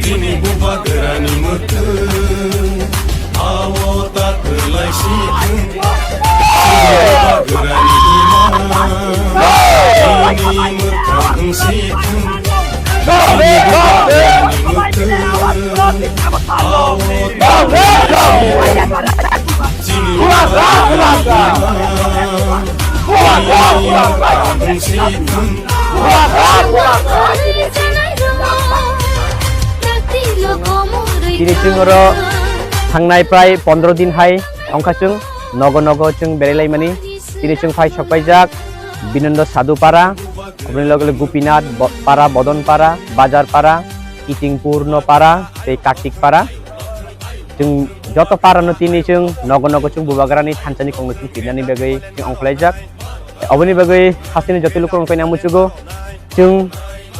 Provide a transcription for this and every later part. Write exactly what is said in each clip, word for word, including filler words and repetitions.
Tini bubagrani mwtwng, awo ta kwlai si thung. Tini bubagrani imang, tini mwthang si thung. Tini bubagrani mwtwng, awo ta kwlai si thung. Tini bubagrani imang, tini mwthang si thung. Tini chwng oro thangnai prai pondro din hai wngkha chwng nogo nogo chwng berai laimani. Tini chwng phai sok paijak Binondo Sadhu para, oboni loge loge Gopinath bo-, para, Bodon para, Bazar para, Kitingpur no para tei Kartik para. Chwng joto para no tini chwng nogo nogo chwng bubagrani thansa ni kok no chwng pirnani bagwi chwng ongkhlaijak. Oboni bagwi hasteni joto lukurok no khaina muchugo. Chwng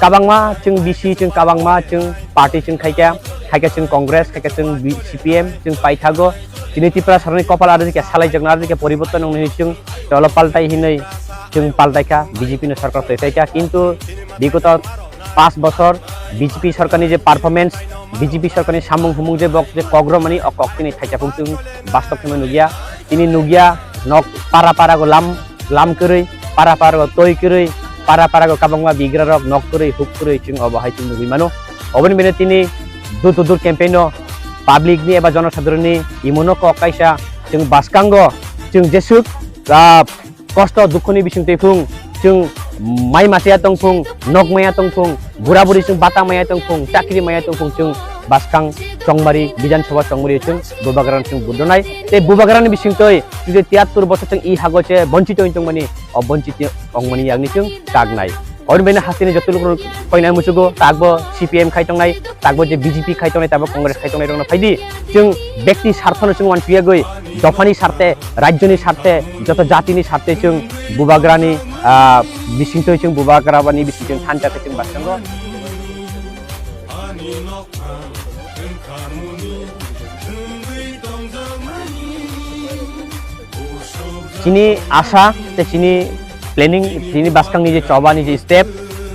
kabangma, chwng B C, chwng kabangma, chwng party chwng khaikha, khaikha chwng Congress, khaikha chwng B-, C P M, chwng paithago. Chini Tripura sarani kopal aro dike salaijakna aro dike poriborton wngnai chwng tolo paltai hinwi chwng paltaikha, B J P no sarkar toipaikha. Kintu bigoto paanch bochor B J P sarkarni je performance, B J P sarkarni samung humung je bok je kok romani o kok tini thaisa phung chwng bastob khe nukya. Tini nukya nok para para go lam lam kwrwi, para para go toi kwrwi, para para go kabangma bigra rok nok kwrwi, huk kwrwi chwng obo hai chwng nugwi mano. Oboni bini tini door to door campaign no public ni eba jonosadharon ni imo no kok kaisa chwng bwskango chwng jesuk, ah, kosto dukho ni bising twi phung chwng mai machaya tong phung, nok maya tong phung, bura buri chwng bata maya tong phung, chakri maya tong phung, chwng bwskang chongmari, Bidhan Sabha chongmari chwng bubagrano chwng vote rwnai. Tei bubagrani bisingtwi chwng je tiyattur bochor chwng i hago se bonchito wng tongmani, o bonchito wngmani yakni chwng kagnai. Oini bini hasteni joto lukurok koinai muchugo, takbo C P M khai tongnai, takbo je B J P khai tongnai, takbo Congress khai tongnai rokno phaidi. Chwng bekti sarthono chwng uansukya gwi, dophani sarte, rajyoni sarte, joto jatini sarte chwng bubagrani, ah, bisingtwi chwng bubagrani bisingtwi thansa khe chwng bwskango. Chini asa tei chini planning, chini bwskangni je chobani je step,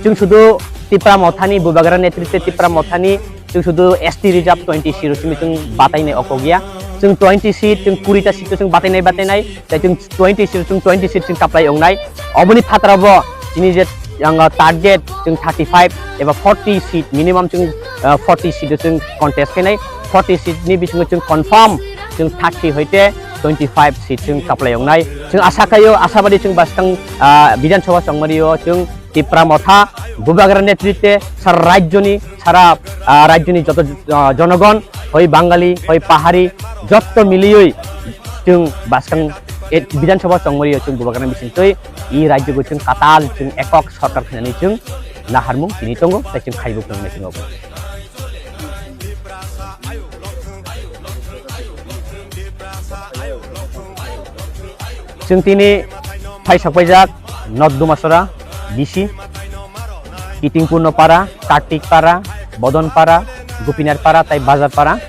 chwng sudu Tipra Mothani, Bubagra netritwe Tipra Mothani, chwng sudu S T reserve twenty seat rok simi chwng batainai okogya. Chwng twenty seat, chwng kuri ta seat chwng batainai, batainai, tei chwng twenty seat, chwng twenty seat chwng kaplai wngnai. Oboni phatarabo chini je ang target chwng thirty five eba forty seat, minimum chwng, ah, forty seat chwng contest khainai. Forty seat ni bisingo chwng confirm chwng thirty hoite twenty five seat chwng kaplai wngnai. Chwng asa khaio, asabadi chwng bwskang, ah, Bidhan Sabha chongmario chwng Tipra Motha, Bubagra netritwe sara rajyoni, sara, ah, rajyoni joto, ah, jonogon, hoi Bangali, hoi Pahari, jotto miliyoi chwng bwskang, eh, Bidhan Sabha chongmario chwng Bubagra bisingtwi i rajyogo chwng katal chwng ekok sorkar khainani chwng naharmung tini tongo, tei chwng khaibo tongo, chwng obo. Chwng tini phai sok paijak North Dumasora, B C, Kitingpur no para, Kartik para, Bodon para, Gopinath para, tei Bazar para.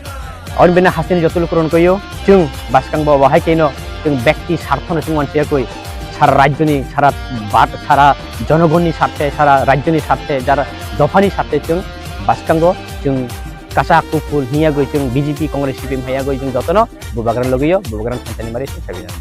Oini bini hasteni joto lukurok koyo, chwng bwskang bo bahai keno, chwng bekti sarthono chwng uansukya koi, sara rajyoni, sara bat-, sara jonogonni sarte, sara rajyoni sarte, jara dophani sarte chwng bwskango chwng kasak kufur hiyagwi chwng B J P, Congress, C P M hayagwi chwng jotono Bubagrani logio, Bubagrani thansa ni mari chwng sabina.